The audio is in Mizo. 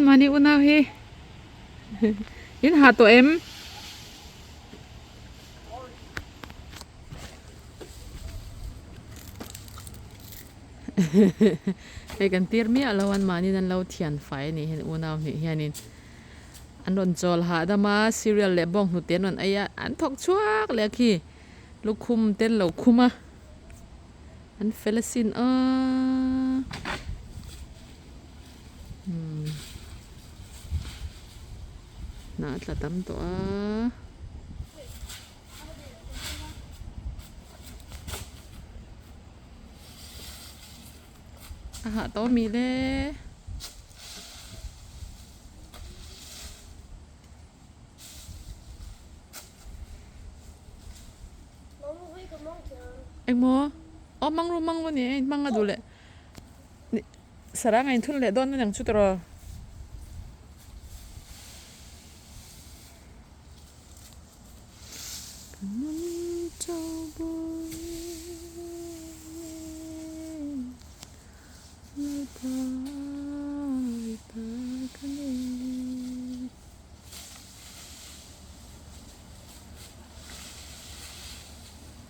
mahni unau hi in hah tawh em? Hei kan tir miah lo an mahni an lo thian fai a nih hian unau hnih hianin an rawn chawl hahdam a cereal leh bawng hnute an rawn ei a an thawk chhuak leh a khi lukhum te an lo khum a an fel asin aaa umm hnah a tla tam tawh a. A hah tawh mi le. Engmaw? Aw mang ru mang ru ni e mang a duh leh. Sarang a inthun leh dawn aniang chu tawh.